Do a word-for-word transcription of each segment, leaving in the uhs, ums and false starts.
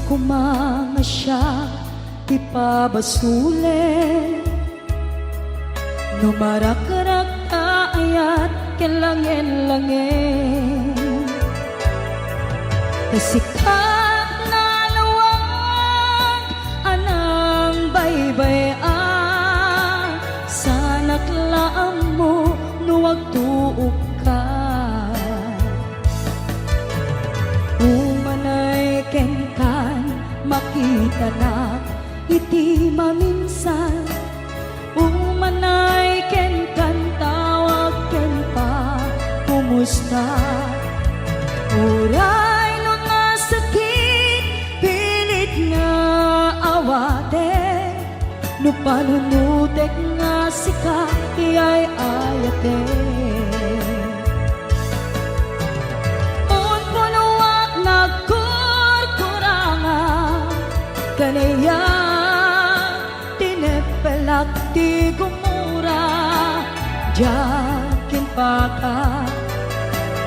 Koma nga siak ti pabasolen, no marakrak ta ayat ken langen-langen. Ta sika nalawag a nangbaybay-an, saanak la ammo no agtuokka. Umanay kenkan, makitanak iti maminsan. Umanay kenkan, tawag ken pakumusta. Uray no nasakit, pilit nga awatek. No panunotek nga sika ti ay-ayatek. Unpunoak nagkurkuranga, kaniak tineppelak ti gumura, diak impaka.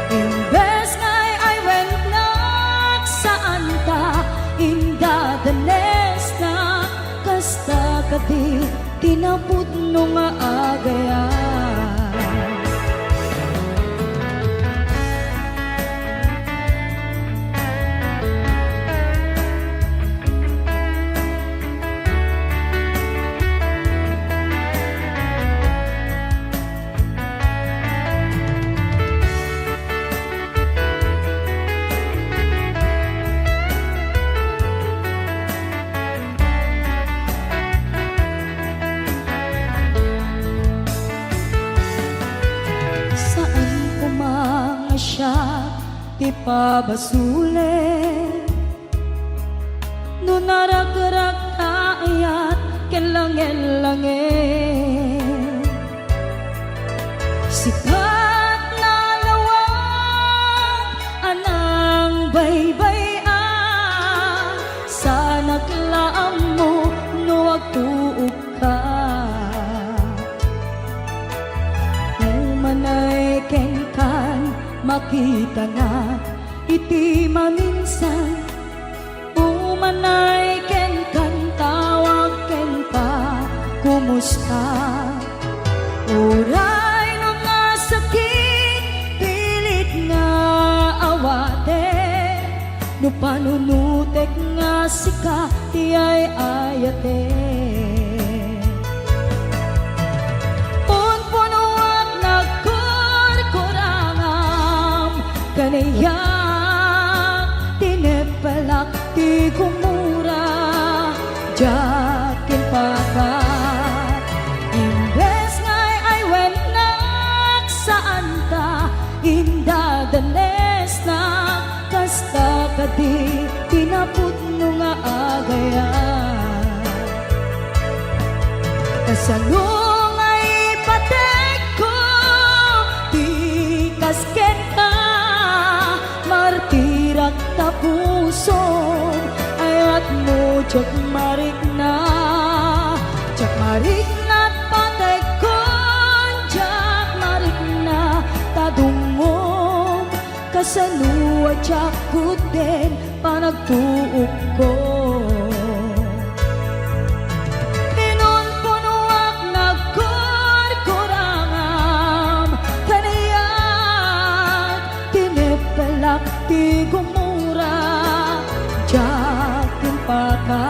Imbes nga ay-aywetnak, saanta indadanesnak, kasta kadi ti napudno nga agayam. Saan koma nga siak ti pabasolen, no narakrak ta ayat ken langen-langen. Sika nalawag a nangbaybay-an, saanak la ammo no agtuokka. Umanay kenkan, makitanak iti maminsan. Umanay kenkan, tawag ken pakumusta. Uray no nasakit, pilit nga awatek. No panunotek nga sika ti ay-ayatek. Unpunoak nagkurkurangam, kaniak tineppelak ti gumura, diak impaka. Imbes nga ay-aywetnak, saanta indadanesnak, kasta kadi ti napudno nga agayam. Kasano nga ipategko ti kasketna? Martirak ta pusom, ayatmo diak marikna. Diak marikna ta pategkon, diak marikna ta dungngom. Kasano a diak kudden panagtuokko? Inunpunoak nagkurkurangam, kaniak tineppelak ti gumura, diak impaka.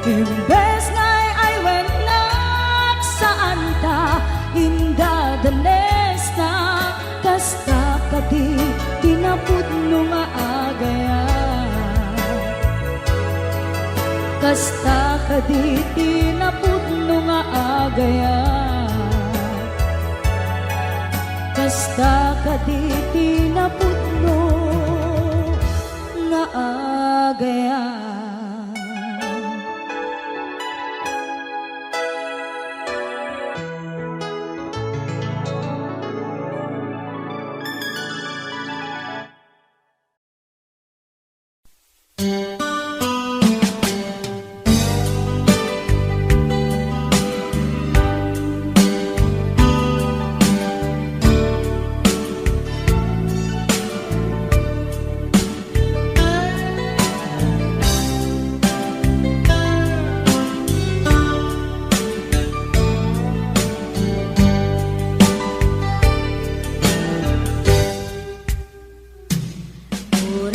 Imbes nga ay-aywetnak, saanta indadanesnak, kasta kadi ti napudno nga agayam. Kasta kadi ti napudno nga agayam. Kasta kadi ti napudno nga agayam.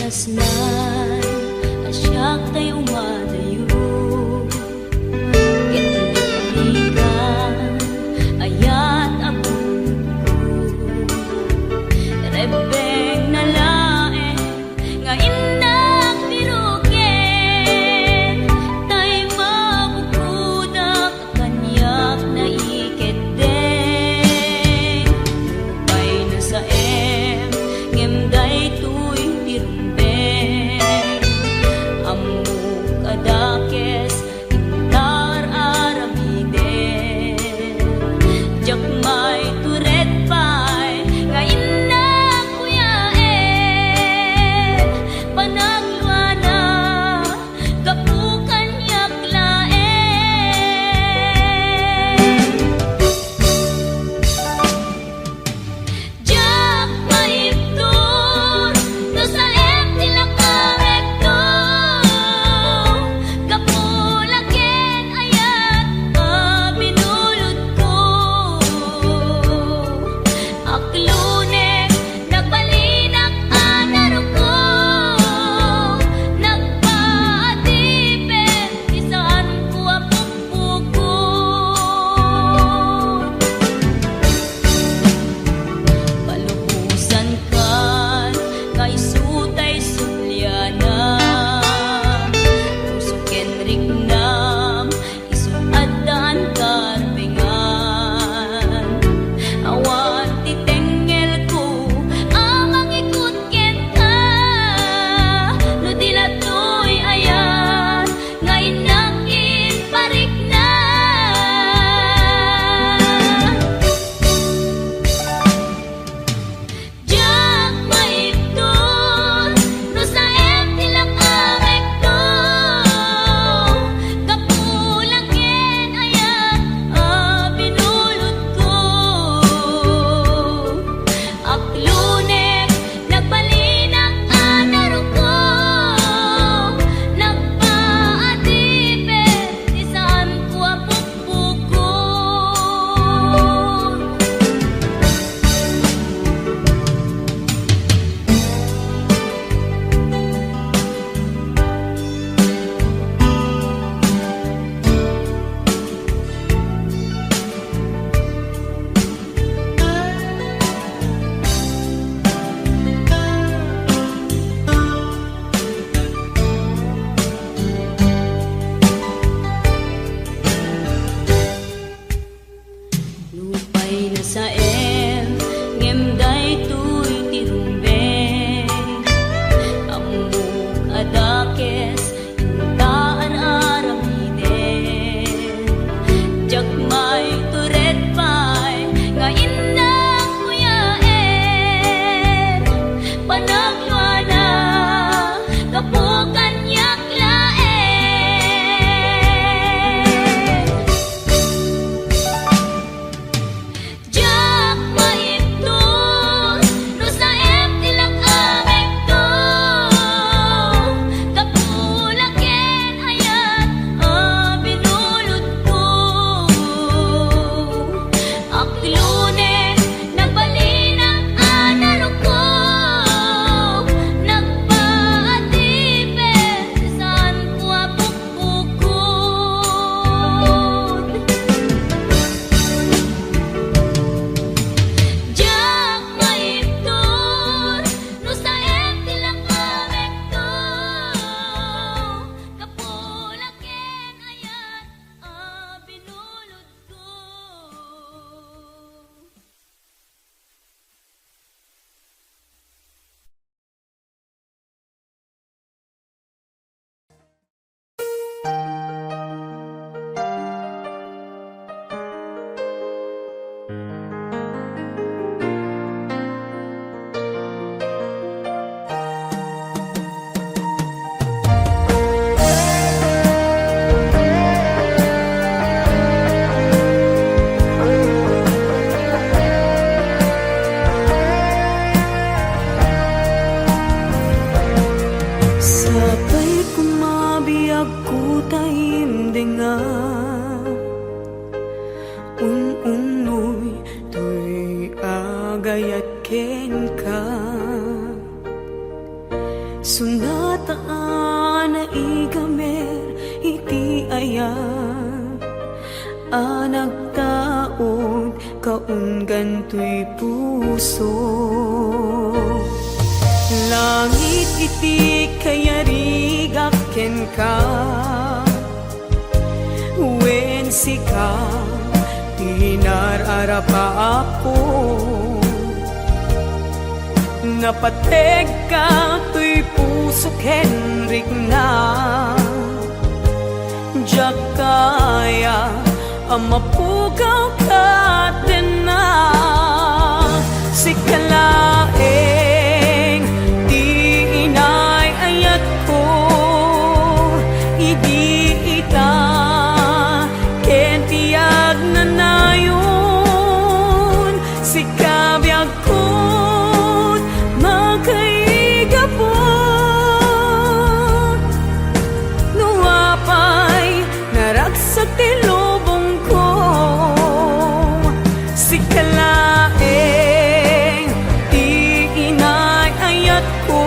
Kaslan a siak tay umadayo, ket di panigan ayat a bulodko. Rebbengna laeng nga innak piruken, tay mabukodak kaniak naikeddeng. Nupay nasaem, ngem daytoy ti rumbeng. Ammok a dakes, intar aramiden. Diak maitured pay nga innak kuyaen. Panagluana, gapu kaniak laeng. Diak maibtur no saem ti lakamekto, gapu la ken ayat a binulodko. Aklunek, nagbalinak a naruko, nagpaadipet ti saanko a pukpukot. Palubosankan nga isu tay subliana, puso ken riknam, isu addaan karbengan. Awan ti tengngelko a mangikut kenka, no di la toy ayat nga innak imparikna. Diak maibtur no saem ti lakamekto, gapu la ken ayat a binulodko. Aklunek, nagbalinak a naruko, nagpaadipet ti saanko a pukpukot. Nupay nasaem, ngem daytoy ti rumbeng. Ammok a dakes, inta ar-aramiden. Diak maitured pay nga innak kuyaen. Panagluana, gapu kaniak laeng. Diak maibtur no saem ti lakamekto, gapu la ken ayat a binulodko. Aklunek, nagbalinak a naruko, nagpaadipet ti saanko a pukpukot. Diak maibtur no saem ti lakamekto, gapu la ken ayat a binulodko. Sapay koma biagko ta imdenga, un-unnoy toy agayat kenka. Sunata a naigamer iti ayat a nagtaud kaunggan toy puso. Langit iti kayarigak kenka, wen sika ti nar-arap a Apo. Napategka toy puso ken rikna. Diak kaya a mapukaw ket denna. Sika laeng ti inay-ayatko idi ita ken ti agnanayon. Sika biagkon makaigapu. No apay naragsak ti lubongko, sika laeng ti inay-ayatko.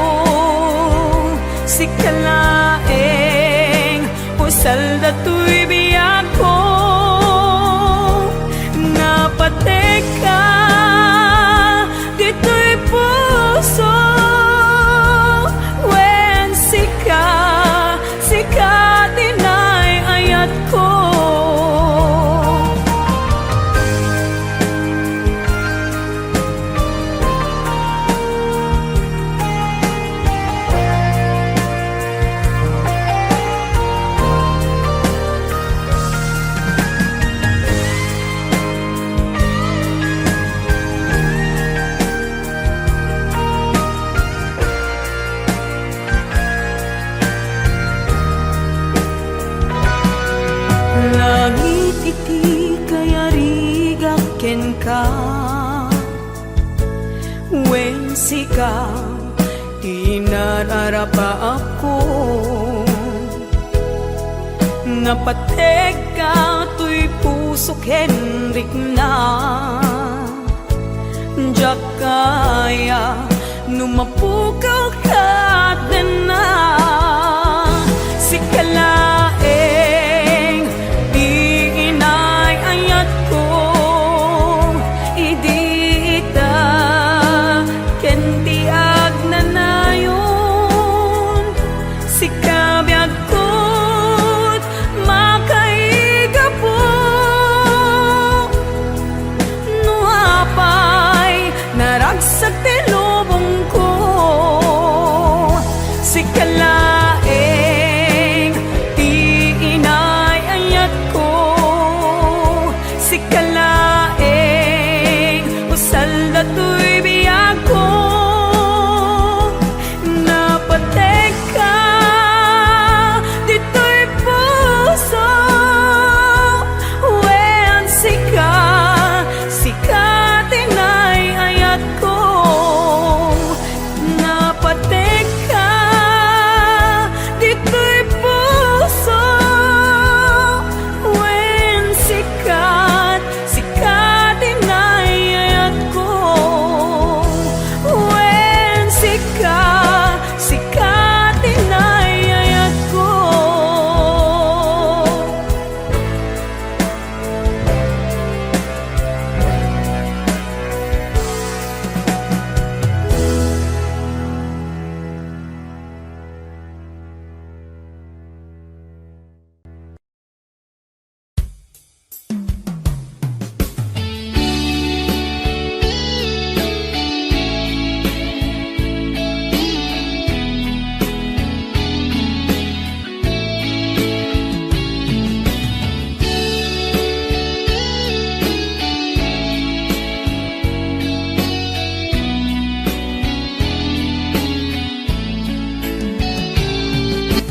Sika laeng usal datoy biagko. Napategka ditoy puso, wen sika, sika ti inay-ayatko. Langit iti kayarigak kenka, wen sika ti nar-arap a Apo. Napategka toy puso ken rikna. Diak kaya no mapukaw ket denna. Sika laeng ti inay-ayatko idi ita ken ti agnanayon. Sika biagkon makaigapu. No apay naragsak ti lubongko, sika laeng ti inay-ayatko. Sika laeng usal datoy biagko. Napategka ditoy puso, wen sika, sika ti inay-ayatko. Napategka ditoy puso, wen sika, sika ti inay-ayatko. Wen sika, sika ti inay-ayatko.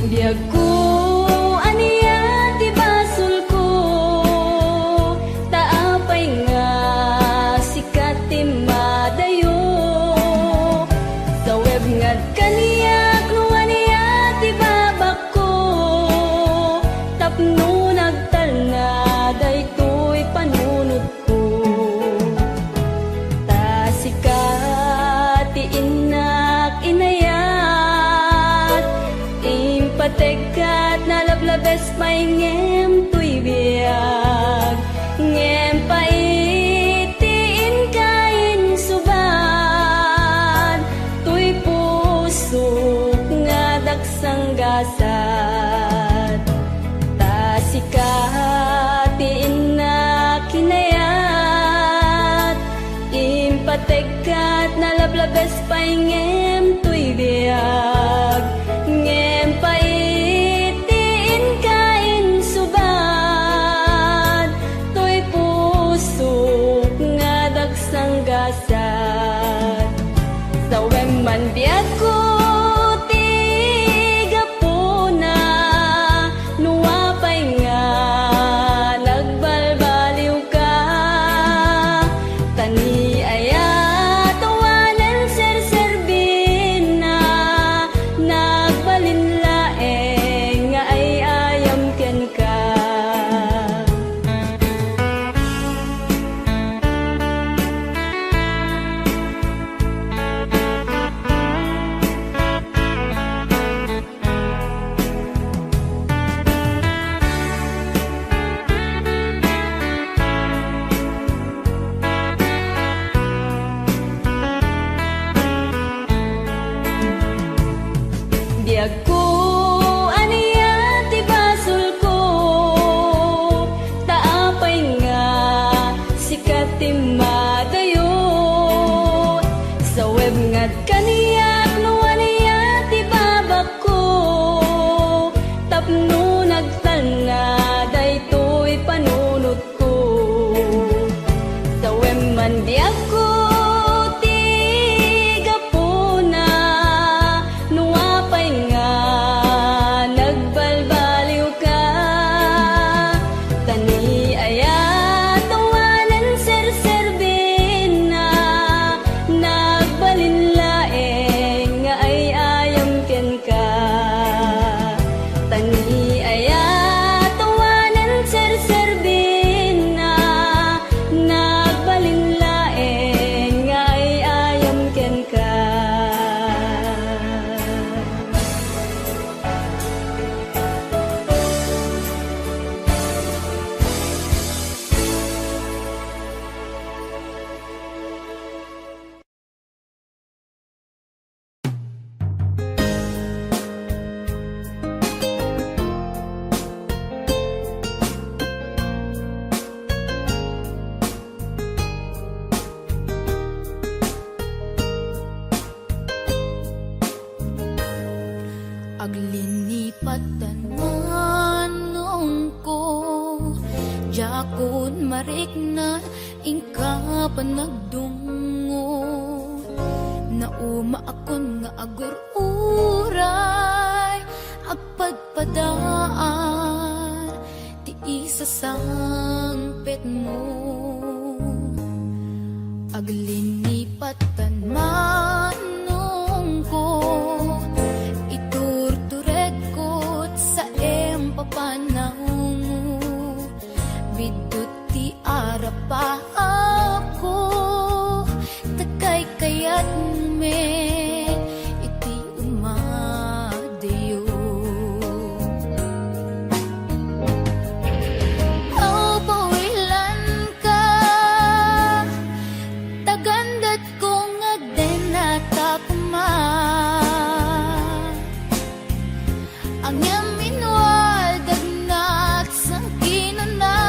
Biagko, ania ti basolko? Ta apay nga sika ti madayo? Saweb nga kaniak no ania ti babakko, tapno nagtalna daytoy panunot Ta sika ti innak inayat. Impategka ket nalablabes pay ngem toy biag, ngem pait ti inka insubat, toy pusok nga daksanggasat. Ta sika ti innak kinayat, impategka ket nalablabes pay ngem toy biag, ngem pait ti inka insubat, toy pusok nga daksanggasat. Sawem man biagko ti gapuna, no apay nga nagbalbaliwka, ta ni ayat awanen serserbina, nagbalin laeng nga ay-ayam kenka. Biagko, ania ti basolko? Ta apay nga sika ti madayo? Saweb nga kaniak no ania ti babakko, tapno nagtalna daytoy panunotko. Sawem man biagko ti gapuna, no apay nga nagbalbaliwka, ta ni ayat awanen serserbina, nagbalin laeng nga ay-ayam kenka. Ta ni ayat awanen serserbina, nagbalin laeng nga ay-ayam kenka. Aglinipat ta nanongko, diakon marikna inka panagdungngo. Naumaakon nga agur-uray, agpadpadaan ti isasangpetmo. Aglinipat ta nanongko, iturturedko ti saem papanawmo. Biddut ti arapaapko, ta kaykayatmi iti umadayo. Aw, pawilanka, ta gandatko nga agdenna ta koma. Ngem inwaldagnak sangkinana,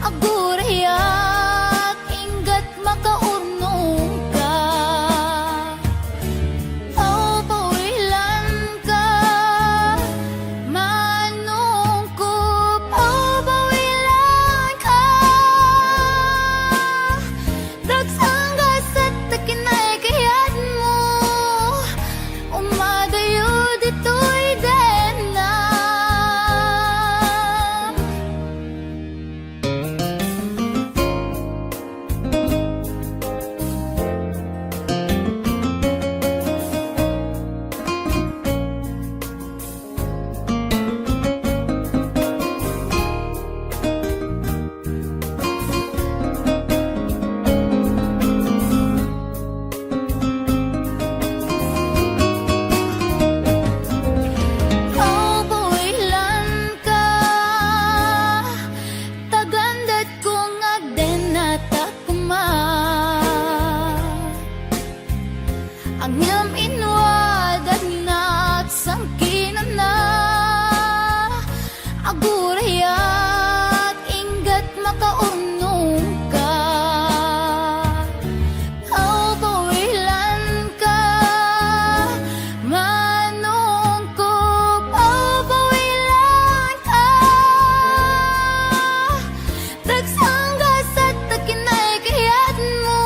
agurayak inggat makaurnongka. Ngem inwadagnak sangkinana, agurayak inggat makaurnongka. Pawpawilanka, manongko, pawpawilanka. Dagsa a gasat ta kinaykayatmo,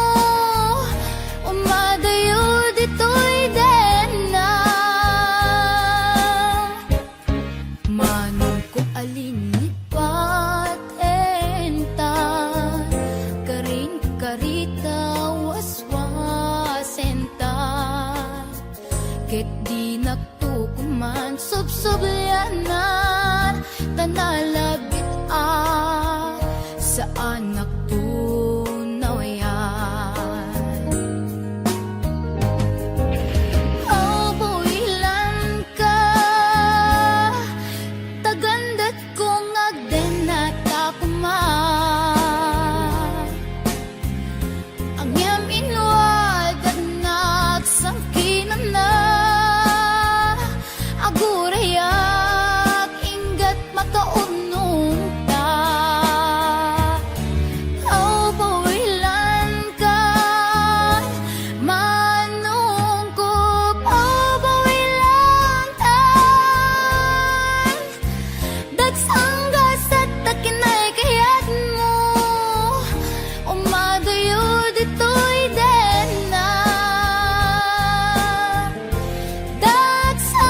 umadayo ditoy denna. Manongko, alin ni patenta, karin karita waswasenta. Ket dinakto koman subsublianan, ta nalabit a saanakto nawayan. Abuilanka, tagandat kung agdennata koma. Ngem inwadagnak sangkinana, agurayak inggat makaurnongta. Pawpawilankan, manongko, pawpawilankan. Dagsa a gasat ta kinaykayatmo, umadayo ditoy denna. Dagsa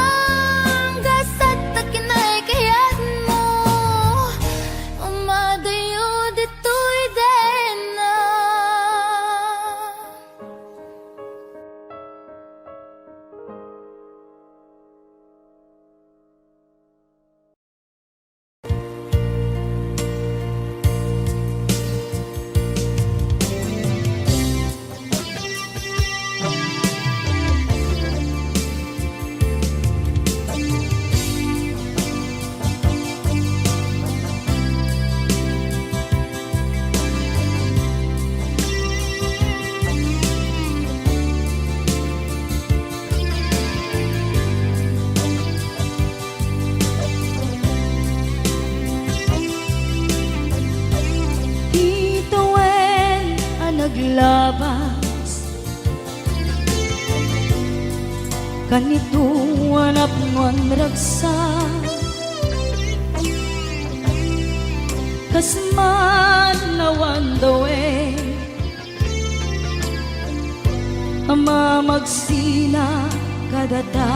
a gasat ta kinaykayatmo, umadayo ditoy denna. Itawen a naglabas, kanito a napnoan ragsak, kas man awan dawen a mamagsina kadata.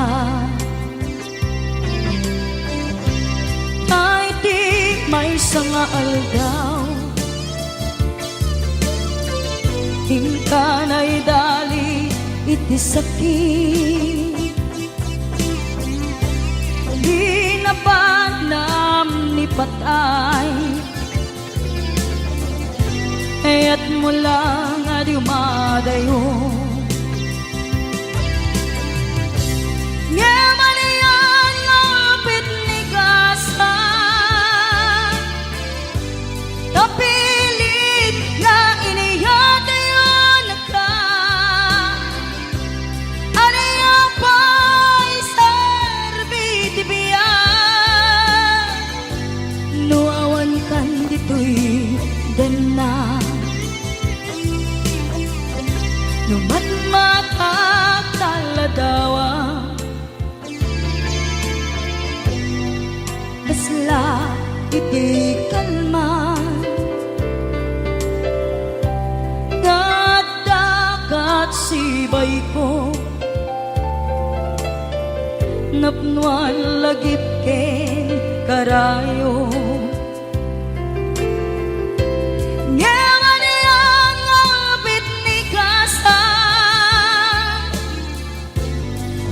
Ta iti maysa nga aldaw, inka naidali iti sakit. Binabanam ni patay, kayatmo lang a di umadayo. Ngem ania nga pitnigasan, napilit nga iniyatayonka. Ania pay serbi ti biag no awankan ditoy denna? No matmatak ta ladawa, kasla iti kalman, nga adda kat sibayko, napnoan lagip ken karayo. Ngem ania nga pitnigasan,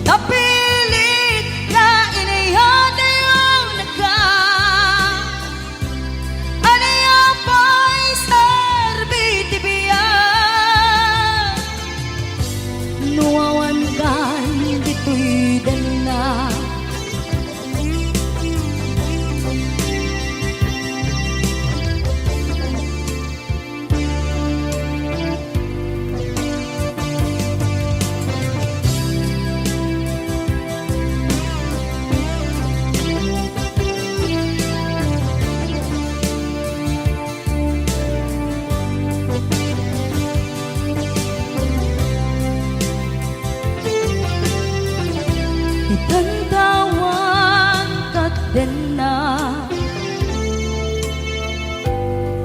napilit nga iniyatayonka. Ania pay serbi ti biag no awankan ditoy denna? Ikantawan ket denna,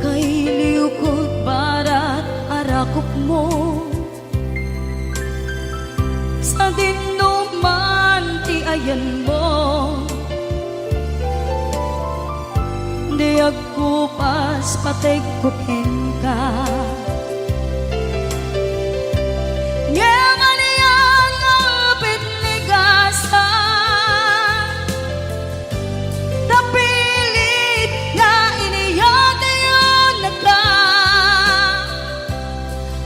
kailiwko barat a rakupmo. Sadinoman ti ayanmo, di agkupas pategko kenka. Ngem ania nga pitnigasan, napilit nga iniyatayonaka.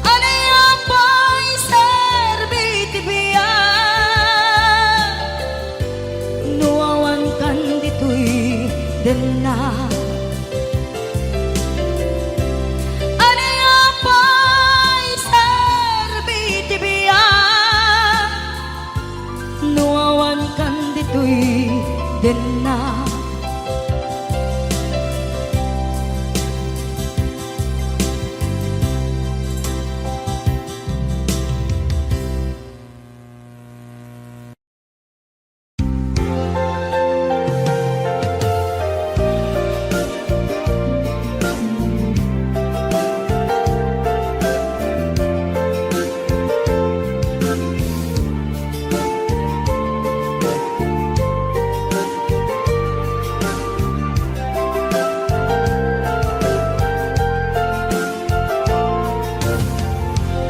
Ania pay serbi ti biag no awan kan ditoy denna? Ania pay serbi ti biag no awan kan ditoy denna?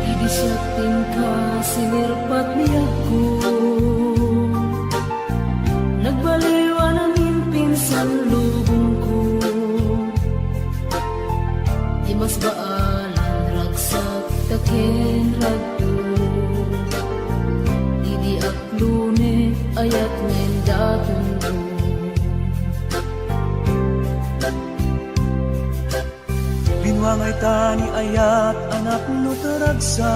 Idi siak kenka sinirpat biagko, nagbaliw a nangin pinsan lubongko. Di mas baalan ragsak ta ken ragdo. Idi ak lune, ayat nga indatonko. Binuangay ta ni ayat a napno ta ragsak.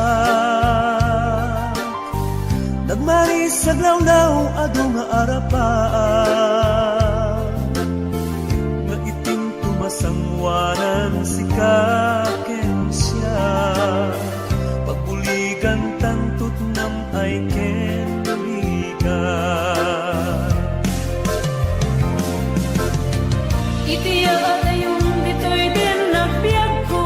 Nagmaris aglawlaw adu nga arapaak. Nga itinto masangoanan sika ken siak. Pagbuligan tanto ti nam-ay ken naligat. Iti yaadayon ditoy dennak biagko.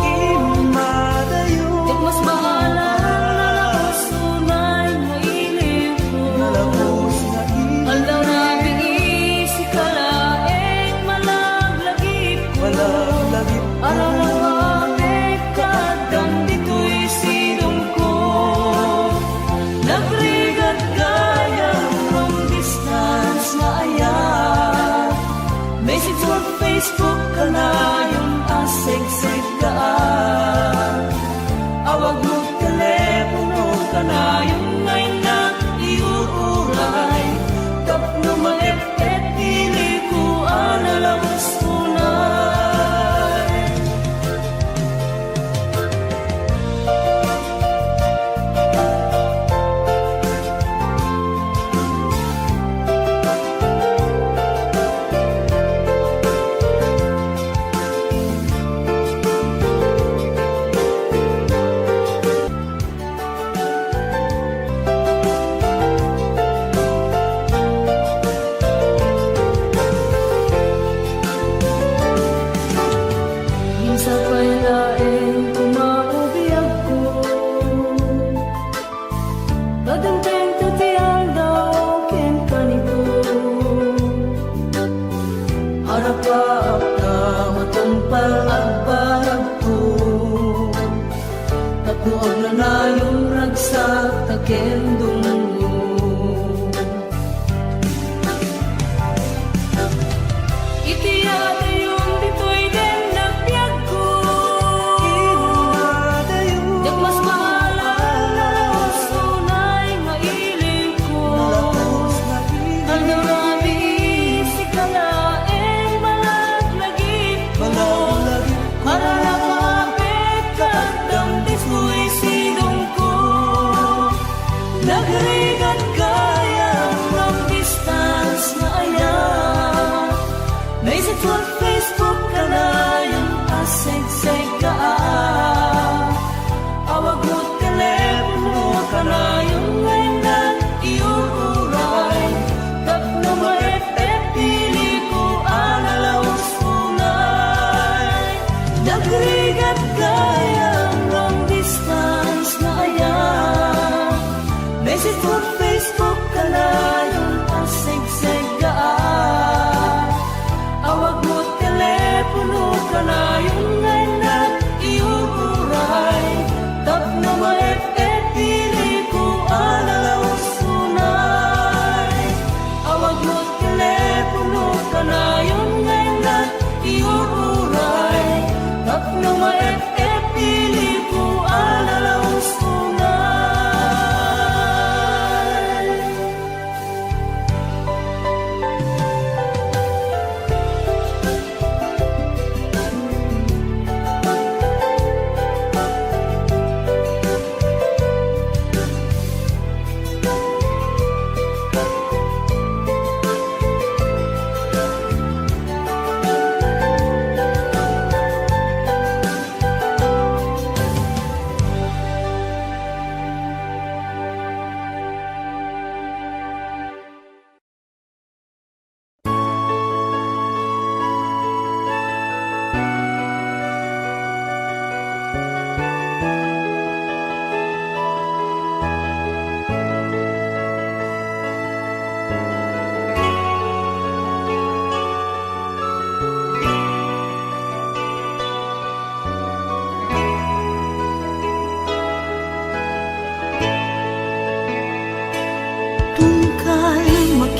Immadayon. Ket mas baalan a nalabos unay nga iliwko. Nalabos nga iliwko. Aldaw na biisi ka laeng malaglagipko. Malaglagipko. Aralakapek ka addam ditoy sidongko. Nagrigat gayam long distance nga ayat. Message or Facebook kanayon a seksek ka. Awag mo telepono kanayon nga innak iuray. Tapno maep-et iliko a nalabos unay. Minsan pay laeng tumao biagko. Padengtengto ti aldaw ken kanito. Arapaak ta matungpal agbaragto. Tapno agnanayon ragsak ta ken dungngo. Iti yaadayon ditoy dennak biagko. Iti yaadayon. Diak mas baalan a nalabos unay nga iliwko. Nalabos nga iliwko. Aldaw na biisi ka laeng malaglagipko. Malaglagipko. Aralakapek ka addam ditoy sidongko. Nagrigat gayam long distance nga ayat. Message or Facebook kanayon a seksek ka. Awag mo telepono kanayon nga innak iuray.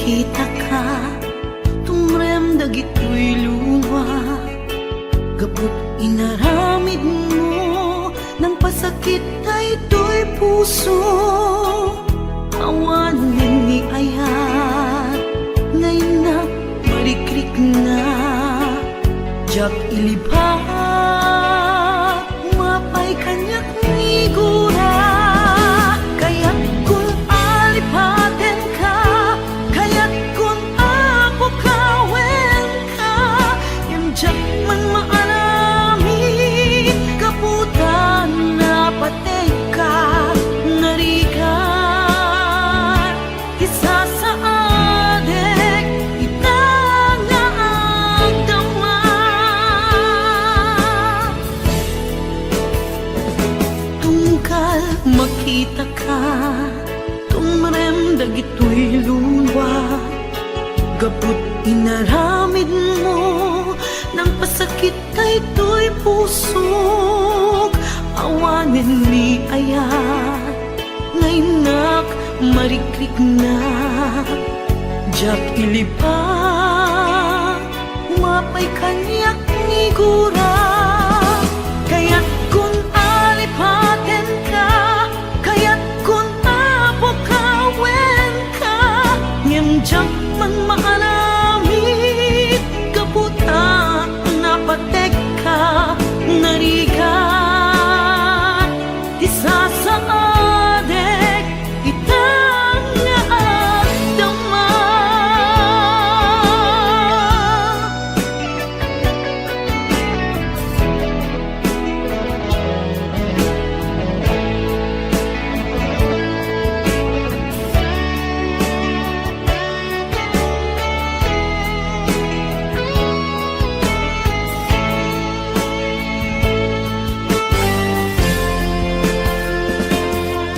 Makitaka, tumrem dagitoy lua, gapu ta inaramidmo, nangpasakit daytoy puso. Awanen ni ayat, nga innak marikrikna, diak ilibat. Umapay kaniak, nigura. Kayatkon a lipatenka, kayatkon a pukawenka, ngem diak man maaramid, gapu ta napategka, narigat. Ti sasaadek ita nga agdama. Tunggal makitaka, tumrem dagitoy lua, gapu ta inaramidmo, nangpasakit daytoy pusok. Awanen ni ayat, nga innak marikrikna, diak ilibat. Umapay kaniak, nigura. Kayatkon a lipatenka, kayatkon a pukawenka, ngem diak man maaramid, gapu ta napategka, narigat. Ti sasaadek ita nga agdama.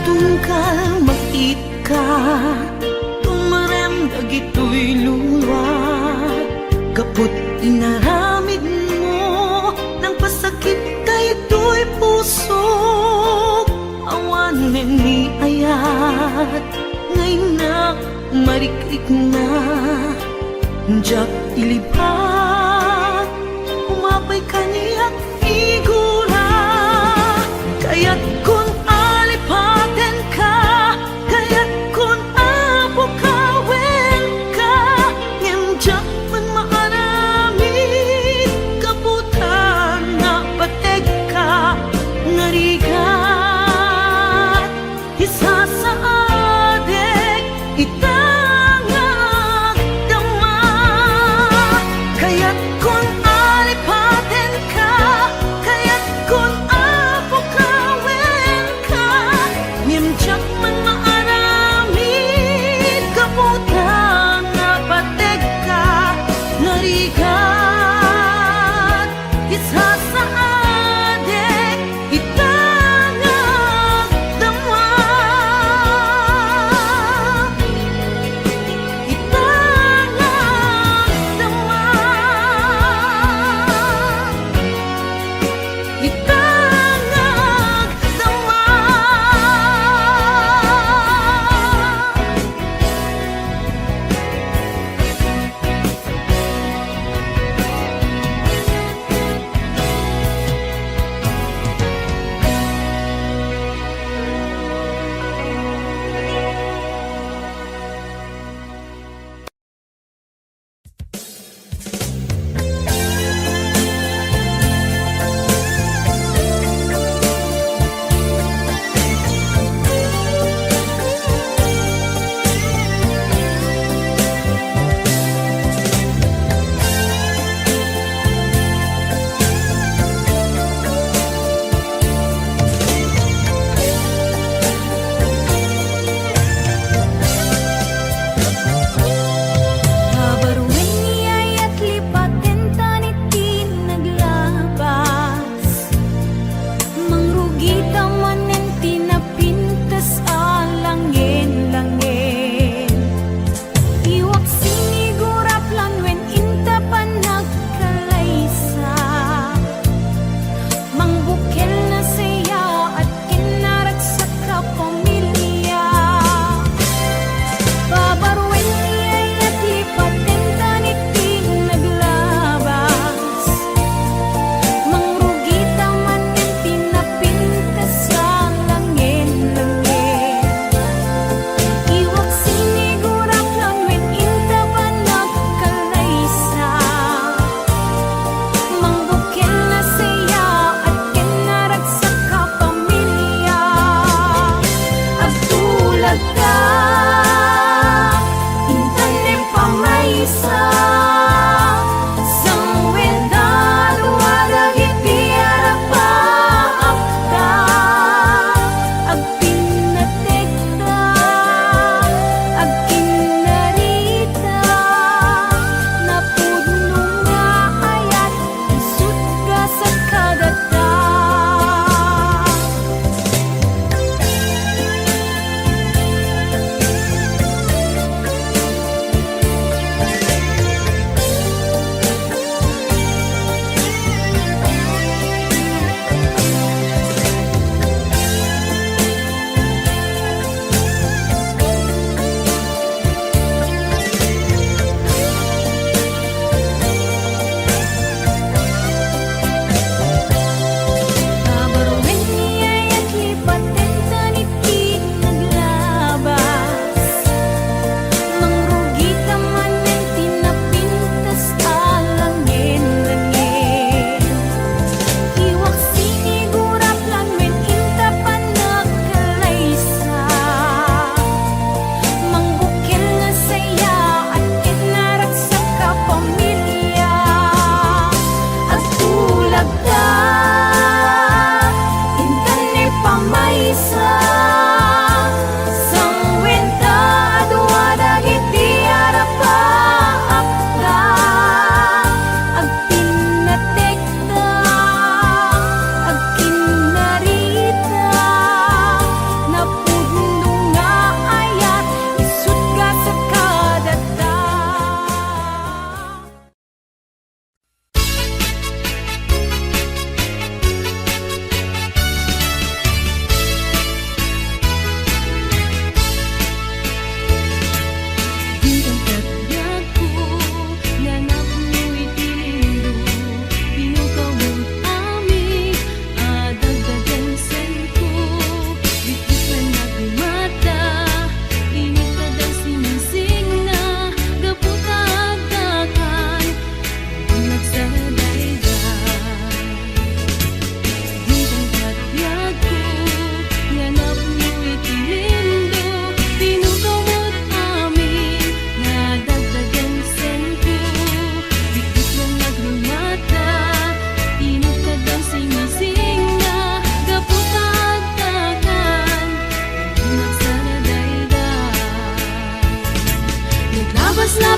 Tunggal makitaka, tumrem dagitoy lua, gapu ta inaramidmo, nangpasakit daytoy pusok. Awanen ni ayat, nga innak marikrikna, diak ilibat. Umapay kaniak, nigura. Kayatkon a lipatenka, kayatkon a pukawenka, ngem diak man maaramid, gapu ta napategka, narigat. Ti sasaadek ita nga agdama. Kayatkon a lipatenka, kayatkon a pukawen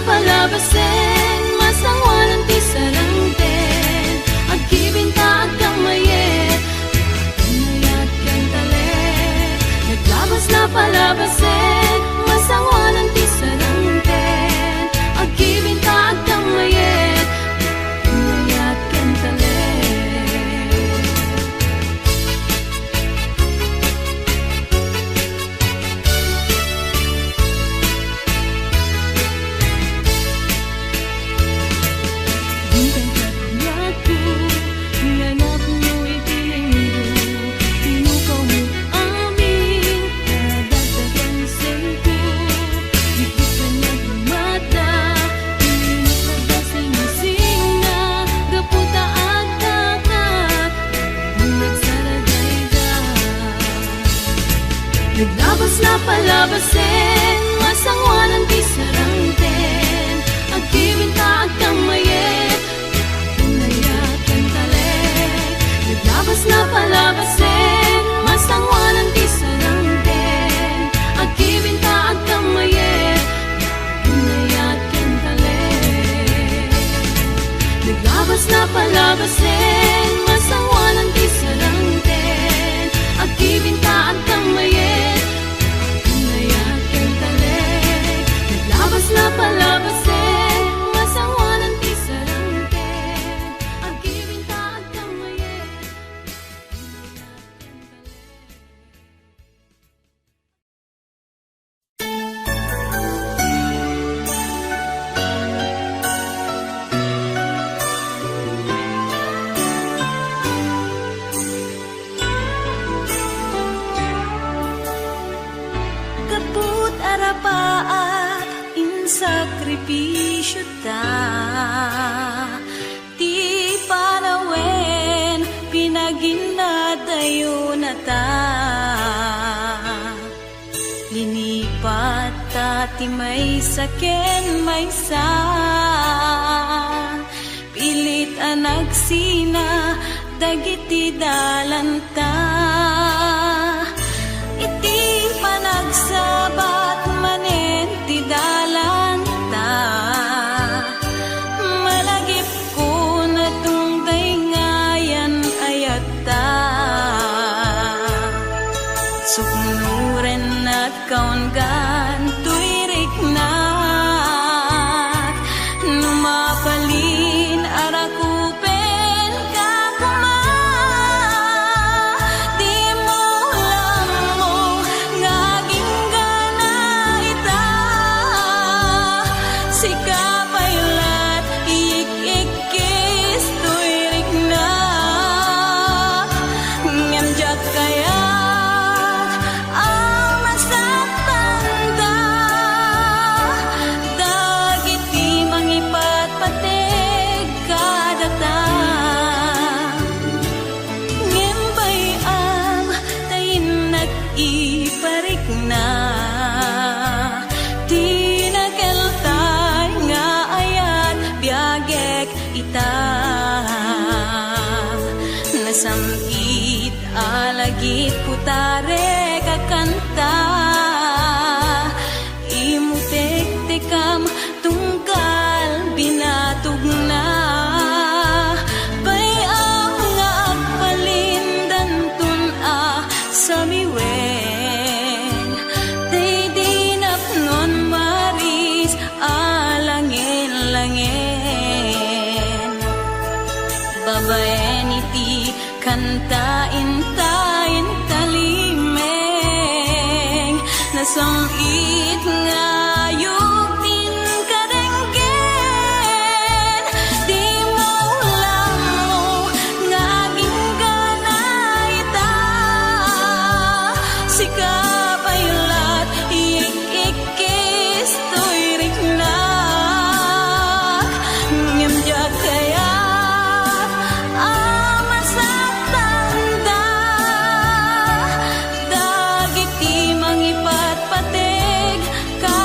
Palabasen, masangoanan ti sarangten, agkibin ta agkammayet, mayat ken talek. Naglabas na palabasen, masangoanan ti sarangten, agkibin ta agkammayet, mayat ken talek. Intan ket diakon nga napno iti Linggo, tinukawmo amin kadagdagan sengko. Dikit ken nagmata, init a singsingna, gapu ta agkaka, nagsaragayda. Naglabas na palabasen, masangoanan ti sarangten, agkibin ta agkammayet, mayat ken talek. Naglabas na palabasen, masangoanan ti sarangten, agkibin ta agkammayet, mayat ken talek. Naglabas na palabasen, masangoanan ti sarangten, agkibin ta agkammayet, mayat ken talek. Naglabas na palabasen, masangoanan ti sarangten, agkibin ta agkammayet, mayat ken talek. Gapu ta arapaat insakrifisiota, ti panawen pinaginnadayonata. Linipatta ti maysa ken maysa, pilit a nagsina dagiti dalanta. Iti panagsabat manen ti dalanta, malagipko natungtay nga ayan-ayatta. Suknoren nagkaunggan toy riknak, no mabalin a rakupen ka koma. Dimo lammong nga aginggana ita, sika pay lat ik-ikkis toy riknak. Ngem diak kayat a masaktanda dagiti mangipatpateg kadata. Ngem bay-am ta innak iparikna ti nakeltay nga ayat biagek ita. Nasam-it a lagip kutarek a kanta, imutektekam tunggal binatogna. Bay-am nga agbalin danton a samiwen, daydi napnon Maris a langen-langen. Babaen iti kanta inta, inta limeng, nasam-it nga ayuben kadenggen. Dimo lammong nga aginggana ita, sika pay lat ik-ikkis toy riknak. Ngem diak kayat a masaktanda dagiti mangipatpateg ka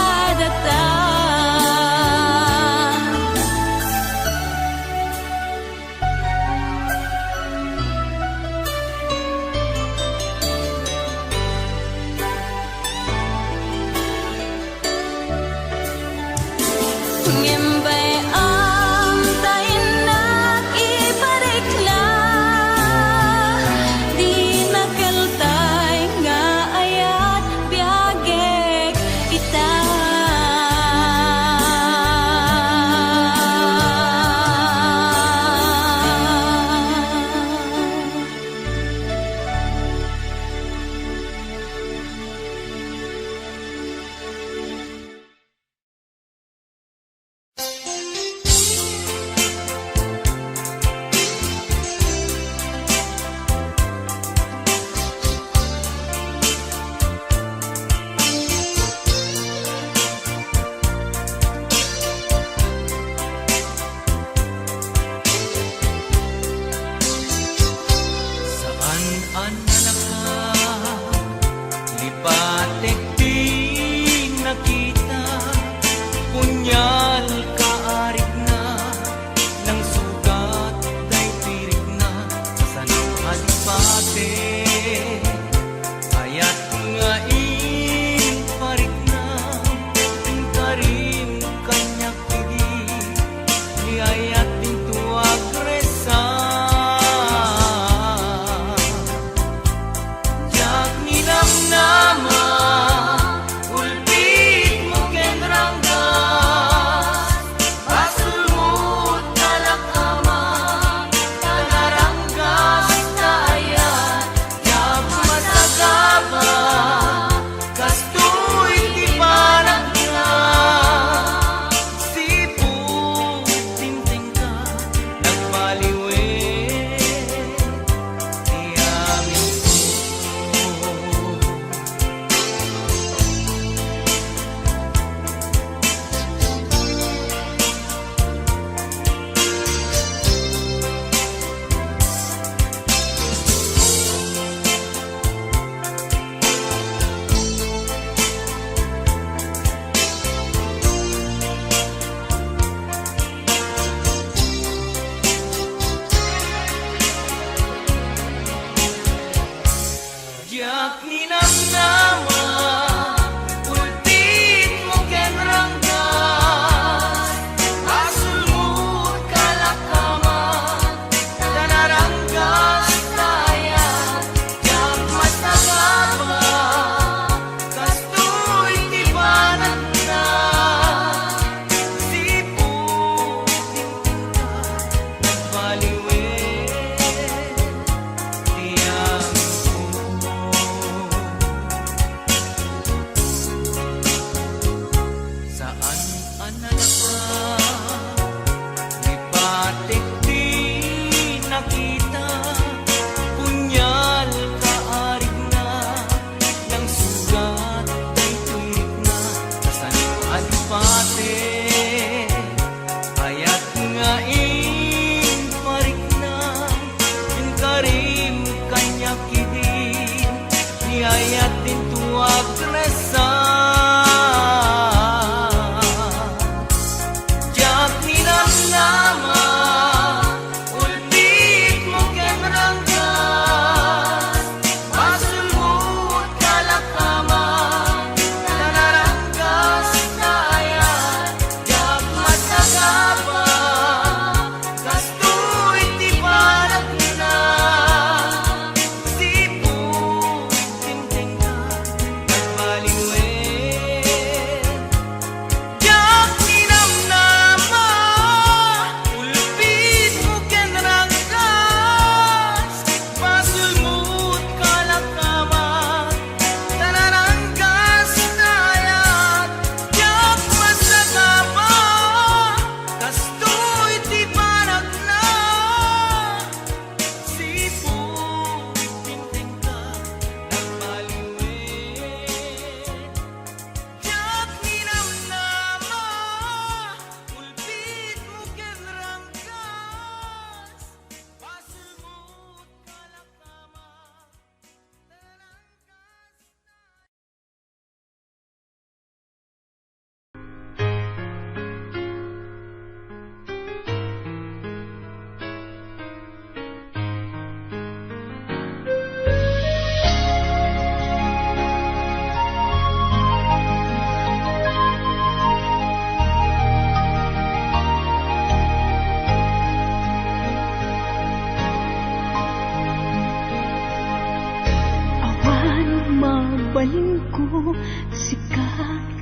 Sika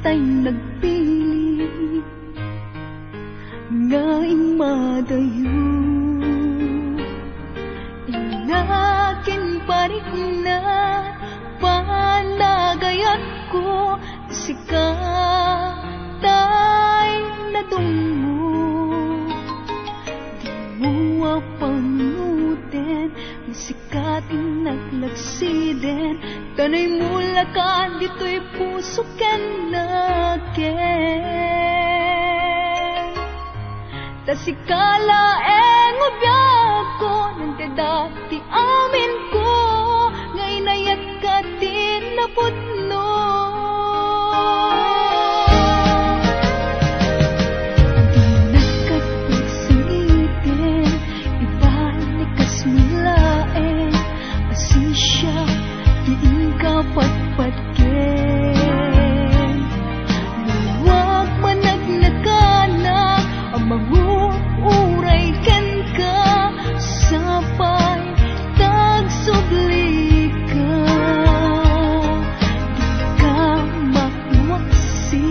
tay nagpili nga immadayo. Innakin parikna panagayatko, sika tay nadungmo. Dimo a pangnguten, sika ti naglagsiden, ta naimulaka ditoy puso ken nakem. Ta sika laeng a biagko, nagdada ti aminko, nga inayatka ti napudno. Dinak ket pagsangiten, ibalik kas laeng, asisia ti inka patpatgen. Luag managnakanak a manguray kenka, sapay ta agsublika. Dika mawaksi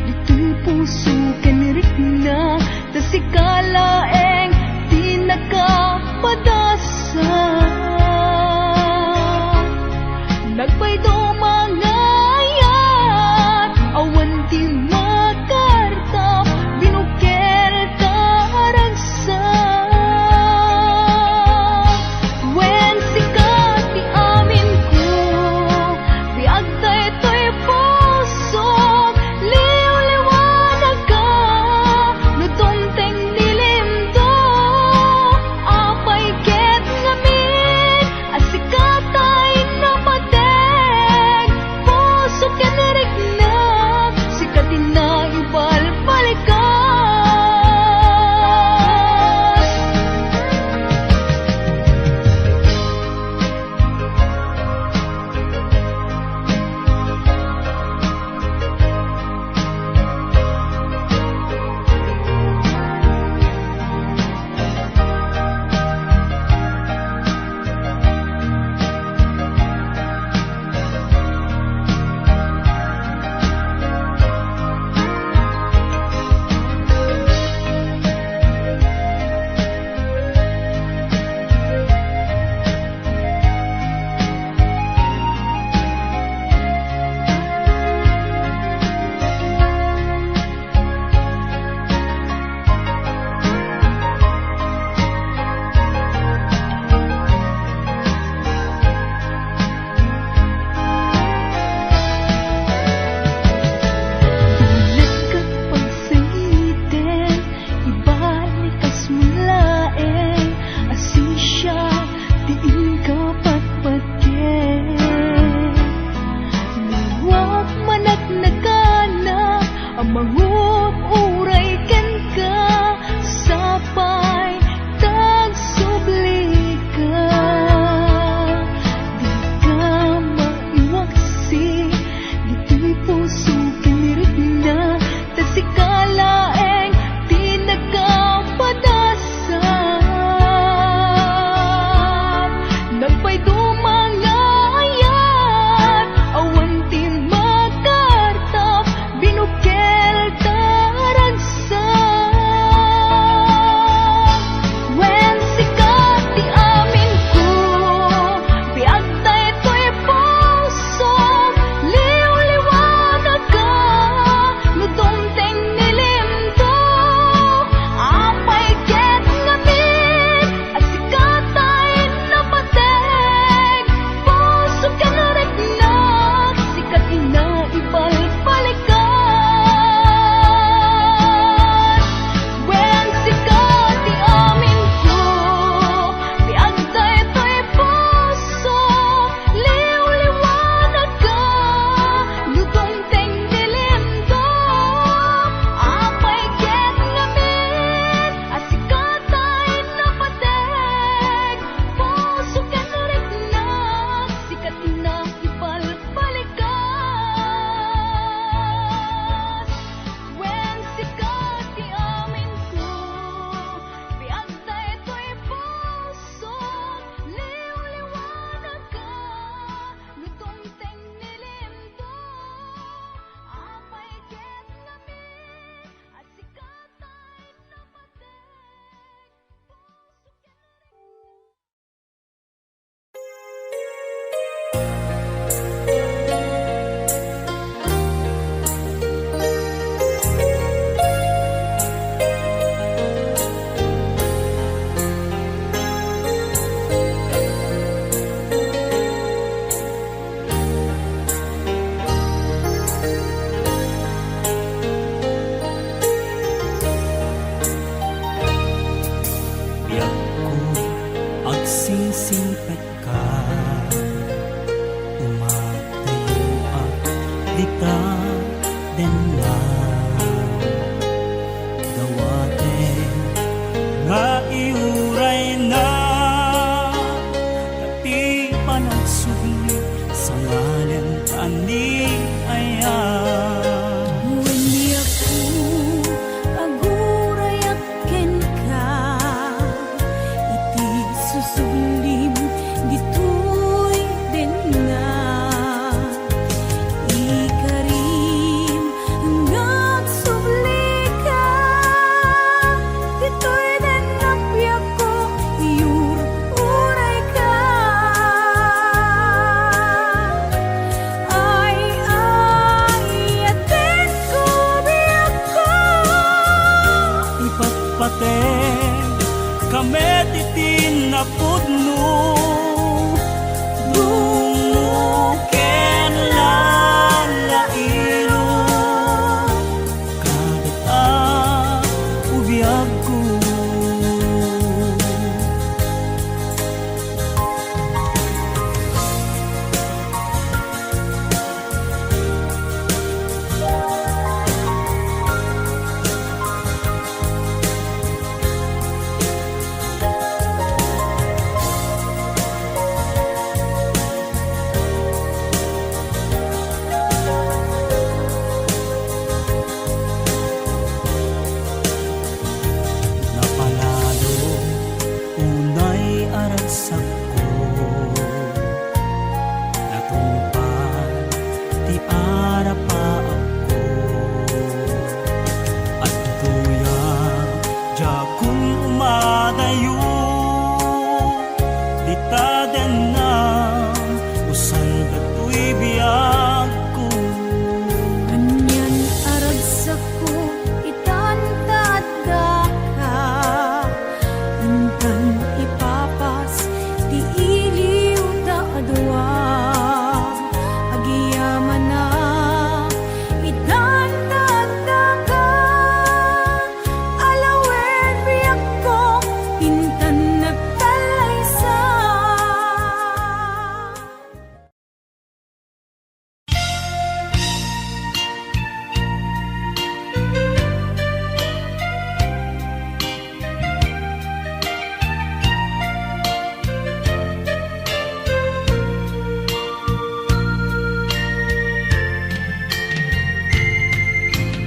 ditoy puso ken rikna, ta sika laeng ti nakapadasa. Nagpayduma nga ayat, awan ti makarta, binukel ta a ragsak. Wen, sika ti aminko, biag daytoy pusok, liwliwanagka no tumteng ni lim- Denna, dawaten nga iurayna, ti panagsubli, sangalen ti aniayan. Wen, biagko, agurayak kenka, iti susublim ditoy denna. Ikarim nga agsublika, ditoy denna biagko, iur-urayka. Ay, ay, ayatenko, biagko. Ipatpateg ka met iti napudno, dungngo ken lalailo, kadata, o biagko. Napalalo unay a ragsakko, natungpal ti arapaapko. Adtoya, diakon umadayo, dita denna, usan datoy biagko. Anian a ragsakko, itan ta addaka. Intan ipapas ti iliw ta a dua. Agyamanak, itan ta addaka. Alawen, biagko, intan nagtallaysa.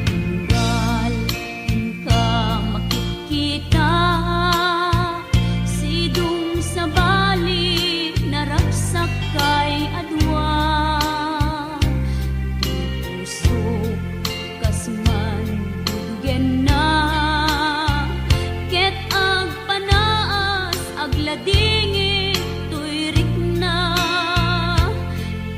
Tunggal inka makitkita, sidong sabali naragsakkay a dua. Ti pusok kas mandudugenna, ket agpanaas agladingit toy rikna.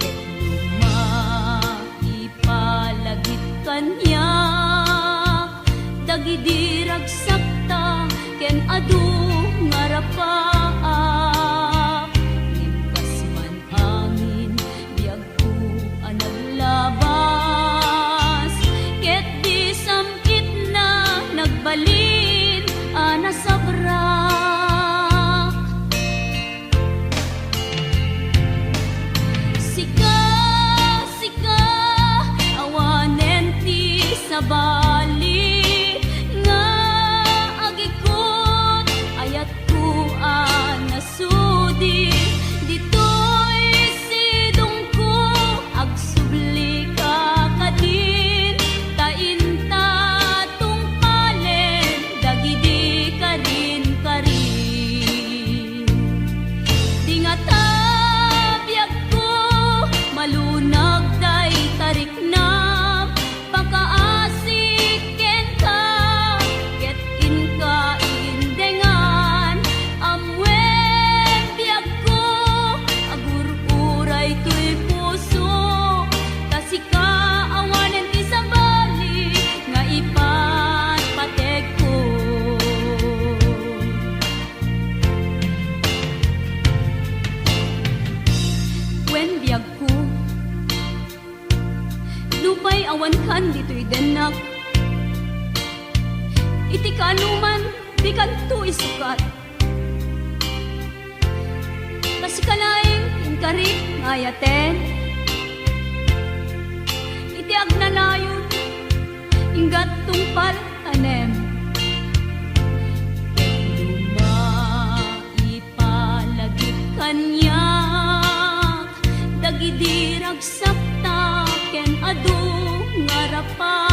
Ket no ma- ipalagip kaniak dagidi ragsakta ken adu nga rapaap. Ngem kas man angin, biagko a naglabas, ket di sam-itna nagbalin a nasabrak. Sika, sika, awanen ti sabali nga agikut, ayatko a nasudi ditoy sidongko, agsublika kadin, ta inta tungpalen dagidi karin-karin. Di ngata biagko, malunag dayta riknam, pakaasik kenka, ket inka indengan. Ammom biagko, agur-uray toy puso, ta sika awanen ti sabali nga ipatpategko. Wen, biagko, nupay awankan ditoy dennak, iti kaanoman, dikanto isukat. Ta sika laeng ti inkari nga ayaten. Iti agnanayon, Paltanem. Ket no maipalagip kaniak dagidi ragsakta ken adu nga rapa